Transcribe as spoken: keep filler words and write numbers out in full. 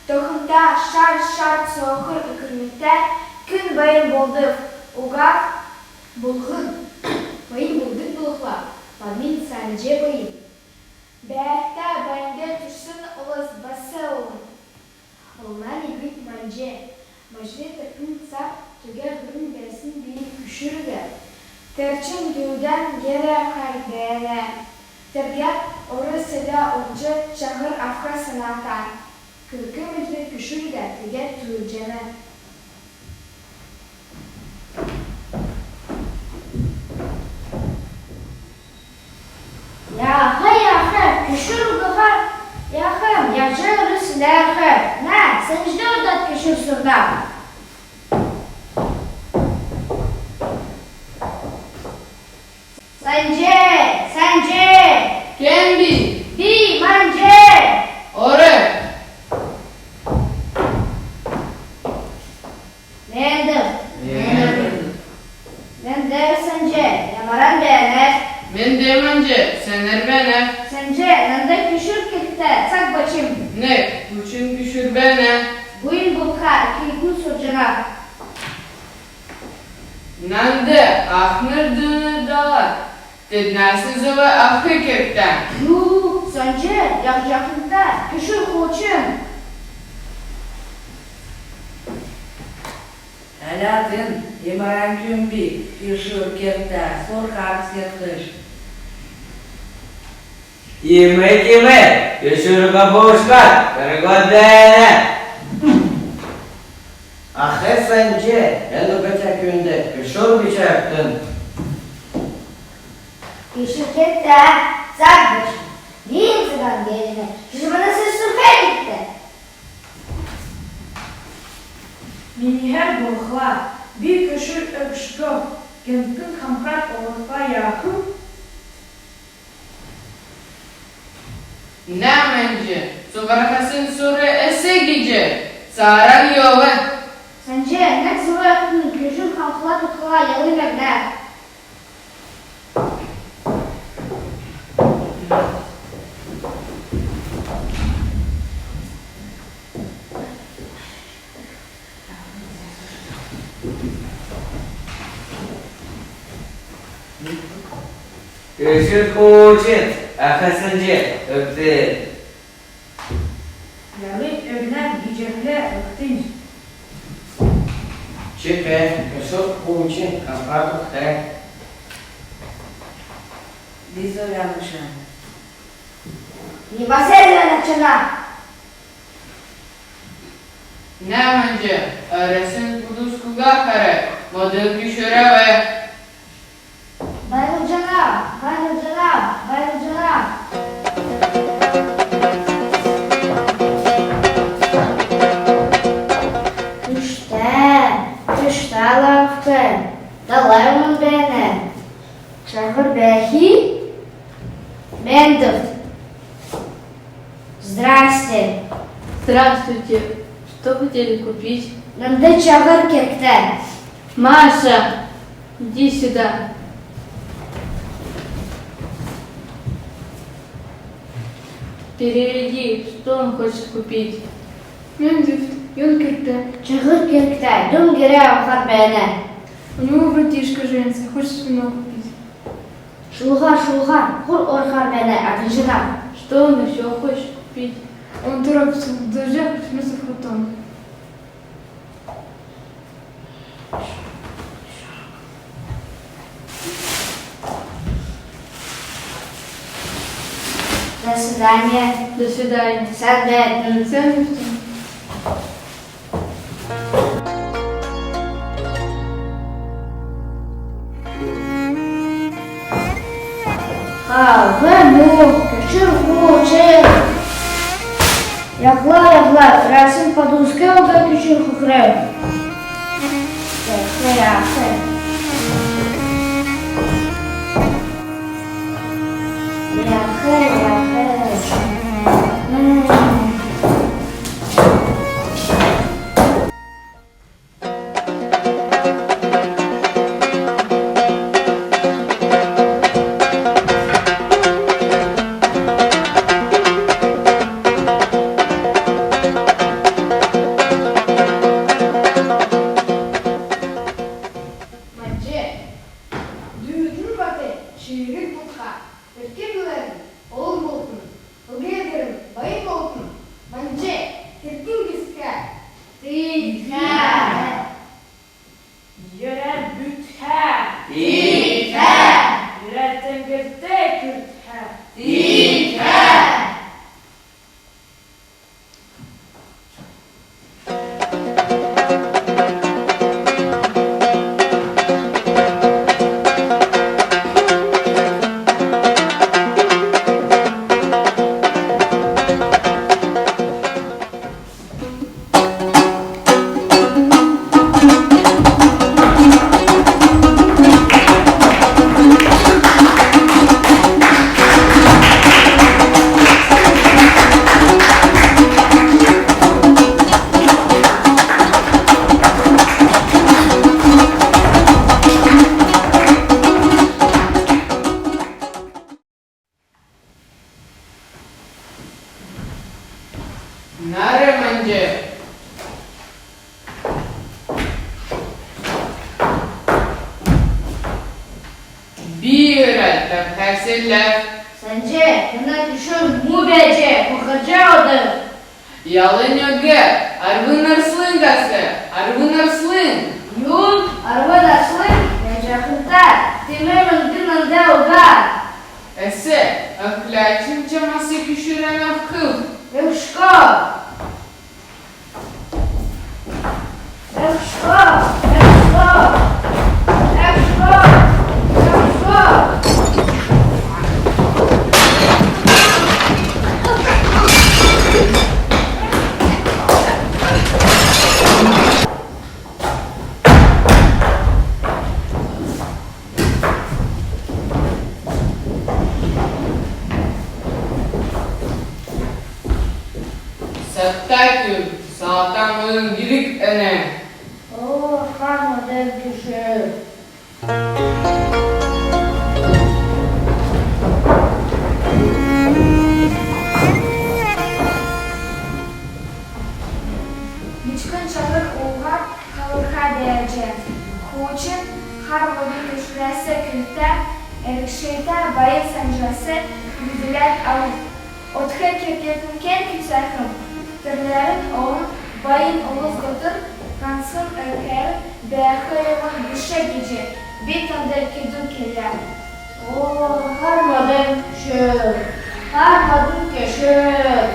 Тохмта шар-шар цокр үкрмтә күн байн болдг уга. Болһн байн болдг болхла, мадн Санҗ байн. Бәәхтә, байнд күрсн улс бас олн. Олна негнь Манҗ. Маҗн төркн цаг түгәр һурвн бәәсн бийин күшүрг. Тер чигн гүдән гер авхар бәәнә. Тергәд орс седәд уһҗ чаһр авх саната. Күрк Маҗн күшүрг тегәд тууҗана. Яах, яах, күшүр угаһар яахм, яһҗ орс седәхәр. Нә, Санҗд одад күшүр сурнав. Санҗ, Санҗ! Кен би? Би Манҗ. Ор. Мендв. Мендв. Мендв, Санҗ. Ямаран бәәнәт? Мендв, Манҗ. Сәәнәр бәәнәв. Санҗ, нанд күшүр кергтә, цаг бачм. Нег, һучн күшүр бәәнә. Буйн болхла, килгн сурҗанав. Нанд ахнр дүүнр дала. Теднәс зөв авх кергтә. Ю, Санҗ, яһҗахнта, күшүр хуучн. Әләтн, ямаран күн би, күшүр кергтә, сурхар седхш. Иим, иим, күшүр уга болшго, кергәд бәәнә. Ах Санҗ, эн уга күнд күшүр бичәтн. Күшүр кергтә, цаг бачм. Мин цаган геҗәнә, шимәнәс сурхар кергтә. Миниһәр болхла, би күшүр өгшго, гемткн хамхар олхла яахм. Нә, Манҗ, цуһараһасн сур эс гиҗ цааран йовв. Санҗ, нег зул өгтн, күшүр хамхла тотхла ял өгнә. Күшүр хуучн, ах Санҗ, өгтн. Ял өгнәв гиҗәнә, өгтн. Чик, күшүр хуучн, хамхар тотхин. Би зуран өгчәнә. Ни бас зуран өгчәнә. Нә, Манҗ, Әрәсн подуска уга хар, мадн күшүр ав. Байрлҗанав, байрлҗанав, байрлҗанав. Түштә, түштә лавкд. Дала умн бәәнә. Чаһр бәәхий? Мендвт. Здрасте. Здравствуйте. Что хотели купить? Нанд чаһр кергтә. Маша, иди сюда. Переведи, что он хочет купить. Мендвт, юн кергтә? Чаһр кергтә, дум гер авхар бәәнә. У него братишка женится, хочет вино купить. Шулһар, шулһар, хур орхар бәәнә, аднҗанав. Что он ещё хочет купить? Он торопится, в дожде хоть вместо фотон. До свидания. До свидания. Сән бәәтн. Сән бәәтн. Хавн му, күшүр хуучн. Яһла, яһла, Әрәсн подуска уга күшүр хөхрәв. Яһла, яһла. Яһла, яһла. Санҗ. Би өрәлтән хәселәв. Санҗ, тана күшүр му бәәҗ, хохрҗ одв. Ялын өг, арвн арслңгас, арвн арслң. Юн, арвн арслң? Яҗахнта, тиим мөңгн нанд уга. Эс, өөһләчн чамас күшүрән авхв. Өгшго. Өгшго, өгшго, өгшго, өгшго. Сәтәтү, саатан мөңгн ирг эн. О, хар мадн күшүр. Бичкн чатр ууһад халха бәәҗ. Хуучн хар модн күшүрәс күлтә, эргшәтә байн санҗас гүдәләд авв. Одх кергтән кен күцәхм? Төрләрн олн байн улс дотр һанцхн өөһән бәәх юмн биш гиҗ би танд кедү келәв. О, хар мадн күшүр, хар мадн күшүр.